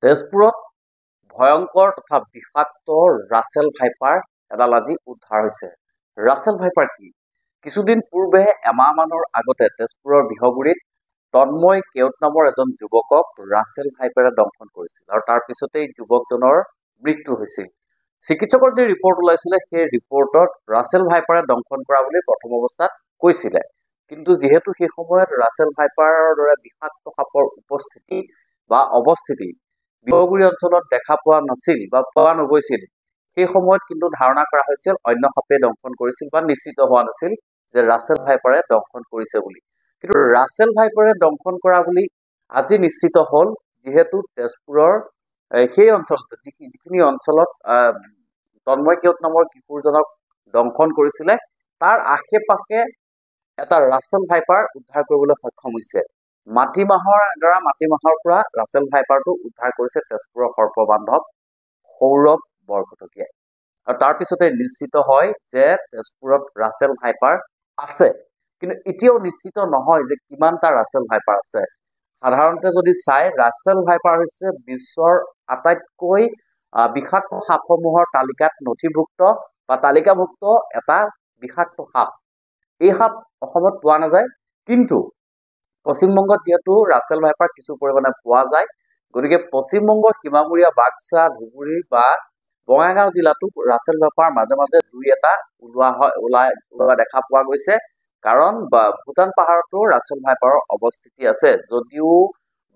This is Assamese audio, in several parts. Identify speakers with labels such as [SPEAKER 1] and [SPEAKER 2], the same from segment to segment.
[SPEAKER 1] তেজপুৰত ভয়ংকৰ তথা বিষাক্ত ৰাছেল ভাইপাৰ এডাল আজি উদ্ধাৰ হৈছে। ৰাছেল ভাইপাৰ কি? কিছুদিন পূৰ্বে এমাহমানৰ আগতে তেজপুৰৰ বিহগুৰিত তন্ময় কেওট নামৰ এজন যুৱকক ৰাছেল ভাইপাৰে দংশন কৰিছিল আৰু তাৰ পিছতেই যুৱকজনৰ মৃত্যু হৈছিল। চিকিৎসকৰ যি ৰিপৰ্ট ওলাইছিলে, সেই ৰিপৰ্টত ৰাছেল ভাইপাৰে দংশন কৰা বুলি প্ৰথম অৱস্থাত কৈছিলে। কিন্তু যিহেতু সেই সময়ত ৰাছেল ভাইপাৰৰ দৰে বিষাক্ত সাপৰ উপস্থিতি বা অৱস্থিতি বিহগুৰি অঞ্চলত দেখা পোৱা নাছিল বা পোৱা নগৈছিল, সেই সময়ত কিন্তু ধাৰণা কৰা হৈছিল অন্য সাপে দংশন কৰিছিল বা নিশ্চিত হোৱা নাছিল যে ৰাছেল ভাইপাৰে দংশন কৰিছে বুলি। কিন্তু ৰাছেল ভাইপাৰে দংশন কৰা বুলি আজি নিশ্চিত হ'ল, যিহেতু তেজপুৰৰ সেই অঞ্চলত যিখিনি অঞ্চলত তন্ময় কেওট নামৰ কিশোৰজনক দংশন কৰিছিলে, তাৰ আশে পাশে এটা ৰাছেল ভাইপাৰ উদ্ধাৰ কৰিবলৈ সক্ষম হৈছে। মাটিমাহৰ এডৰা মাটিমাহৰ পৰা ৰাছেল ভাইপাৰটো উদ্ধাৰ কৰিছে তেজপুৰৰ সৰ্পবান্ধৱ সৌৰভ বৰকটকীয়ে। আৰু তাৰ পিছতে নিশ্চিত হয় যে তেজপুৰত ৰাছেল ভাইপাৰ আছে। কিন্তু এতিয়াও নিশ্চিত নহয় যে কিমানটা ৰাছেল ভাইপাৰ আছে। সাধাৰণতে যদি চাই, ৰাছেল ভাইপাৰ হৈছে বিশ্বৰ আটাইতকৈ বিষাক্ত সাপসমূহৰ তালিকাত নথিভুক্ত বা তালিকাভুক্ত এটা বিষাক্ত সাপ। এই সাপ অসমত পোৱা নাযায়, কিন্তু পশ্চিমবংগত যিহেতু ৰাছেল ভাইপাৰ কিছু পৰিমাণে পোৱা যায়, গতিকে পশ্চিমবংগৰ সীমামূৰীয়া বাক্সা, ধুবুৰী বা বঙাইগাঁও জিলাতো ৰাছেল ভাইপাৰ মাজে মাজে দুই এটা ওলোৱা হয়, ওলোৱা দেখা পোৱা গৈছে। কাৰণ ভূটান পাহাৰতো ৰাছেল ভাইপাৰৰ অৱস্থিতি আছে, যদিও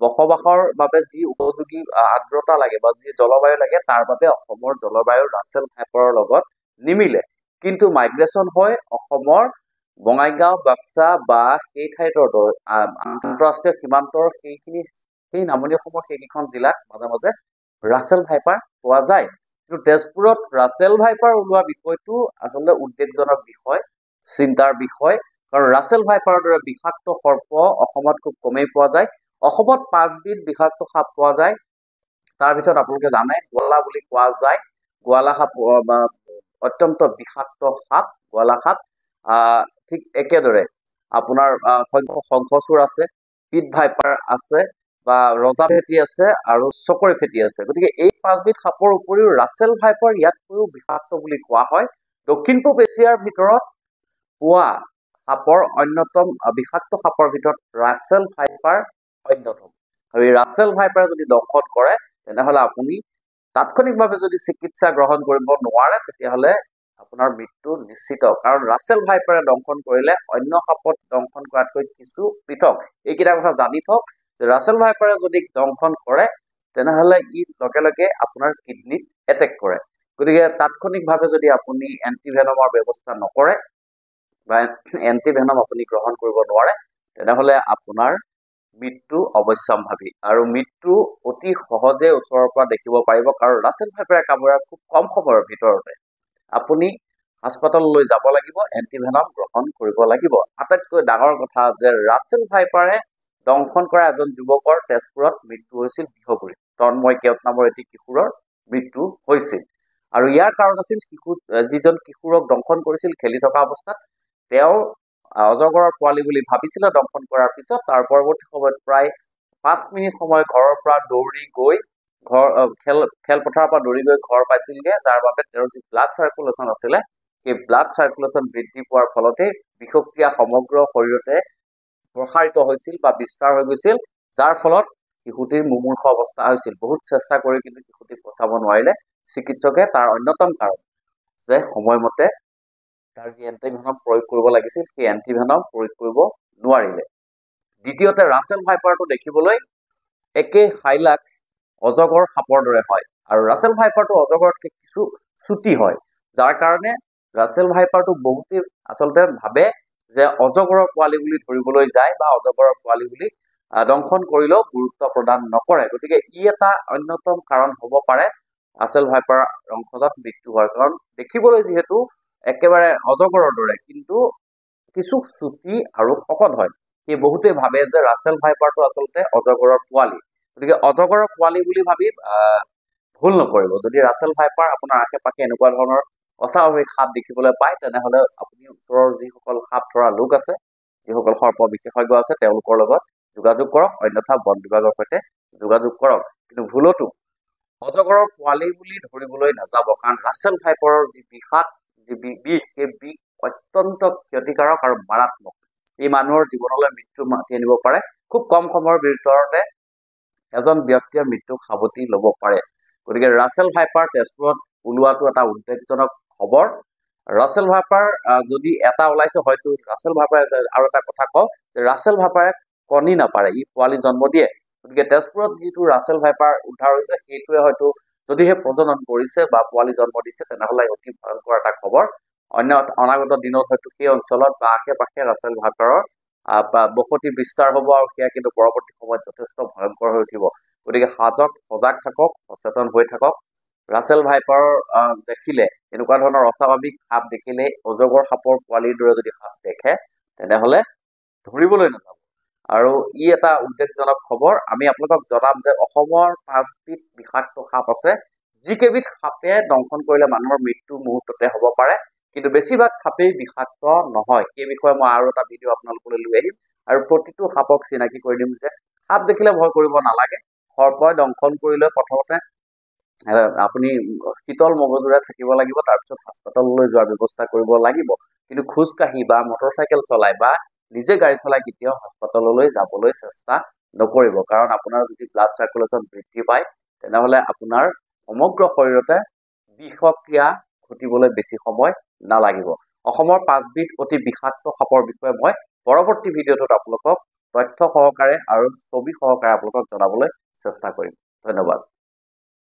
[SPEAKER 1] বসবাসৰ বাবে যি উপযোগী আৰ্দ্ৰতা লাগে বা যি জলবায়ু লাগে, তাৰ বাবে অসমৰ জলবায়ু ৰাছেল ভাইপাৰৰ লগত নিমিলে। কিন্তু মাইগ্ৰেশ্যন হৈ অসমৰ বঙাইগাঁও, বাক্সা বা সেই ঠাইৰ আন্তঃৰাষ্ট্ৰীয় সীমান্তৰ সেইখিনি সেই নামনি অসমৰ সেইকেইখন জিলাত মাজে মাজে ৰাছেল ভাইপাৰ পোৱা যায়। কিন্তু তেজপুৰত ৰাছেল ভাইপাৰ ওলোৱা বিষয়টো আচলতে উদ্বেগজনক বিষয়, চিন্তাৰ বিষয়। কাৰণ ৰাছেল ভাইপাৰৰ দৰে বিষাক্ত সৰ্প অসমত খুব কমেই পোৱা যায়। অসমত 5বিধ বিষাক্ত সাপ পোৱা যায়। তাৰ ভিতৰত আপোনালোকে জানে গোৱালা বুলি কোৱা যায়। গোৱালা সাপ অত্যন্ত বিষাক্ত সাপ, গোৱালা সাপ। ঠিক একেদৰে আপোনাৰ শংখচূড় আছে, পিট ভাইপাৰ আছে বা ৰজা ফেটি আছে আৰু চকৰি ফেটি আছে। গতিকে এই 5বিধ সাপৰ উপৰিও ৰাছেল ভাইপাৰ ইয়াতকৈও বিষাক্ত বুলি কোৱা হয়। দক্ষিণ পূব এছিয়াৰ ভিতৰত পোৱা সাপৰ অন্যতম বিষাক্ত সাপৰ ভিতৰত ৰাছেল ভাইপাৰ অন্যতম। আৰু এই ৰাছেল ভাইপাৰে যদি দংশন কৰে, তেনেহ'লে আপুনি তাৎক্ষণিকভাৱে যদি চিকিৎসা গ্ৰহণ কৰিব নোৱাৰে, তেতিয়াহ'লে আপোনাৰ মৃত্যু নিশ্চিত। কাৰণ ৰাছেল ভাইপাৰে দংশন কৰিলে অন্য সাপত দংশন কৰাতকৈ কিছু পৃথক। এইকেইটা কথা জানি থওক যে ৰাছেল ভাইপাৰে যদি দংশন কৰে, তেনেহ'লে ই লগে লগে আপোনাৰ কিডনীত এটেক কৰে। গতিকে তাৎক্ষণিকভাৱে যদি আপুনি এণ্টিভেনমৰ ব্যৱস্থা নকৰে বা এণ্টিভেনম আপুনি গ্ৰহণ কৰিব নোৱাৰে, তেনেহ'লে আপোনাৰ মৃত্যু অৱশ্যম্ভাৱী। আৰু মৃত্যু অতি সহজে ওচৰৰ পৰা দেখিব পাৰিব। কাৰণ ৰাছেল ভাইপাৰে কামোৰাৰ খুব কম সময়ৰ ভিতৰতে আপুনি হাস্পতাললৈ যাব লাগিব, এণ্টিভেনম গ্ৰহণ কৰিব লাগিব। আটাইতকৈ ডাঙৰ কথা যে ৰাছেল ভাইপাৰে দংশন কৰা এজন যুৱকৰ তেজপুৰত মৃত্যু হৈছিল। বিহগুৰিত তন্ময় কেওট নামৰ এটি কিশোৰৰ মৃত্যু হৈছিল। আৰু ইয়াৰ কাৰণ আছিল শিশু যিজন কিশোৰক দংশন কৰিছিল খেলি থকা অৱস্থাত, তেওঁ অজগৰৰ পোৱালি বুলি ভাবিছিলে। দংশন কৰাৰ পিছত তাৰ পৰৱৰ্তী সময়ত প্ৰায় 5 মিনিট সময় ঘৰৰ পৰা দৌৰি গৈ ঘৰ খেলপথাৰৰ পৰা দৌৰি গৈ ঘৰ পাইছিলগৈ, যাৰ বাবে তেওঁৰ যি ব্লাড চাৰ্কুলেশ্যন আছিলে, সেই ব্লাড চাৰ্কুলেশ্যন বৃদ্ধি পোৱাৰ ফলতেই বিষক্ৰিয়া সমগ্ৰ শৰীৰতে প্ৰসাৰিত হৈছিল বা বিস্তাৰ হৈ গৈছিল, যাৰ ফলত শিশুটিৰ মুমূৰ্ষ অৱস্থা হৈছিল। বহুত চেষ্টা কৰি কিন্তু শিশুটিক বচাব নোৱাৰিলে চিকিৎসকে। তাৰ অন্যতম কাৰণ যে সময়মতে তাৰ যি এণ্টিভেনম প্ৰয়োগ কৰিব লাগিছিল, সেই এণ্টিভেনম প্ৰয়োগ কৰিব নোৱাৰিলে। দ্বিতীয়তে, ৰাছেল ভাইপাৰটো দেখিবলৈ একে সাইলাখ অজগৰ সাপৰ দৰে হয় আৰু ৰাছেল ভাইপাৰটো অজগৰতকৈ কিছু চুটি হয়, যাৰ কাৰণে ৰাছেল ভাইপাৰটো বহুতেই আচলতে ভাবে যে অজগৰৰ পোৱালি বুলি ধৰিবলৈ যায় বা অজগৰৰ পোৱালি বুলি দংশন কৰিলেও গুৰুত্ব প্ৰদান নকৰে। গতিকে ই এটা অন্যতম কাৰণ হ'ব পাৰে ৰাছেল ভাইপাৰ দংশনত মৃত্যু হোৱাৰ। কাৰণ দেখিবলৈ যিহেতু একেবাৰে অজগৰৰ দৰে, কিন্তু কিছু চুটি আৰু শকত হয়, সেই বহুতেই ভাবে যে ৰাছেল ভাইপাৰটো আচলতে অজগৰৰ পোৱালি। গতিকে অজগৰৰ পোৱালি বুলি ভাবি ভুল নকৰিব। যদি ৰাছেল ভাইপাৰ আপোনাৰ আশে পাশে এনেকুৱা ধৰণৰ অস্বাভাৱিক সাপ দেখিবলৈ পায়, তেনেহ'লে আপুনি ওচৰৰ যিসকল সাপ ধৰা লোক আছে, যিসকল সৰ্প বিশেষজ্ঞ আছে, তেওঁলোকৰ লগত যোগাযোগ কৰক, অন্যথা বন বিভাগৰ সৈতে যোগাযোগ কৰক। কিন্তু ভুলতো অজগৰৰ পোৱালি বুলি ধৰিবলৈ নাযাব, কাৰণ ৰাছেল ভাইপাৰৰ যি বিষাক যি বিষ, সেই বিষ অত্যন্ত ক্ষতিকাৰক আৰু মাৰাত্মক। ই মানুহৰ জীৱনলৈ মৃত্যু মাতি আনিব পাৰে। খুব কম সময়ৰ ভিতৰতে এজন ব্যক্তিয়ে মৃত্যুক সাৱটি ল'ব পাৰে। গতিকে ৰাছেল ভাইপাৰ তেজপুৰত ওলোৱাটো এটা উদ্বেগজনক খবৰ। ৰাছেল ভাইপাৰ যদি এটা ওলাইছে, হয়তো ৰাছেল ভাইপাৰ, আৰু এটা কথা কওঁ যে ৰাছেল ভাইপাৰে কণী নাপাৰে, ই পোৱালি জন্ম দিয়ে। গতিকে তেজপুৰত যিটো ৰাছেল ভাইপাৰ উদ্ধাৰ হৈছে, সেইটোৱে হয়তো যদিহে প্ৰজনন কৰিছে বা পোৱালি জন্ম দিছে, তেনেহ'লে অতি ভয়ংকৰ এটা খবৰ। অন্য অনাগত দিনত হয়তো সেই অঞ্চলত বা আশে পাশে ৰাছেল ভাইপাৰৰ বসতি বিস্তাৰ হ'ব আৰু সেয়া কিন্তু পৰৱৰ্তী সময়ত যথেষ্ট ভয়ংকৰ হৈ উঠিব। গতিকে সজাগ থাকক, সচেতন হৈ থাকক। ৰাছেল ভাইপাৰৰ দেখিলে, এনেকুৱা ধৰণৰ অস্বাভাৱিক সাপ দেখিলে, অজগৰ সাপৰ পোৱালিৰ দৰে যদি সাপ দেখে, তেনেহ'লে ধৰিবলৈ নাযাব। আৰু ই এটা উদ্বেগজনক খবৰ। আমি আপোনালোকক জনাম যে অসমৰ 5বিধ বিষাক্ত সাপ আছে, যিকেইবিধ সাপে দংশন কৰিলে মানুহৰ মৃত্যু মুহূৰ্ততে হ'ব পাৰে, কিন্তু বেছিভাগ সাপেই বিষাক্ত নহয়। সেই বিষয়ে মই আৰু এটা ভিডিঅ' আপোনালোকলৈ লৈ আহিম আৰু প্ৰতিটো সাপক চিনাকি কৰি দিম যে সাপ দেখিলে ভয় কৰিব নালাগে। সৰ্পই দংশন কৰিলে প্ৰথমতে আপুনি শীতল মগজুৰে থাকিব লাগিব, তাৰপিছত হাস্পতাললৈ যোৱাৰ ব্যৱস্থা কৰিব লাগিব। কিন্তু খোজকাঢ়ি বা মটৰচাইকেল চলাই বা নিজে গাড়ী চলাই কেতিয়াও হাস্পতাললৈ যাবলৈ চেষ্টা নকৰিব, কাৰণ আপোনাৰ যদি ব্লাড চাৰ্কুলেশ্যন বৃদ্ধি পায়, তেনেহ'লে আপোনাৰ সমগ্ৰ শৰীৰতে বিষক্ৰিয়া ঘটিবলৈ বেছি সময় নালাগিব। অসমৰ 5বিধ অতি বিষাক্ত সাপৰ বিষয়ে মই পৰৱৰ্তী ভিডিঅ'টোত আপোনালোকক তথ্য সহকাৰে আৰু ছবি সহকাৰে আপোনালোকক জনাবলৈ চেষ্টা কৰিম। ধন্যবাদ।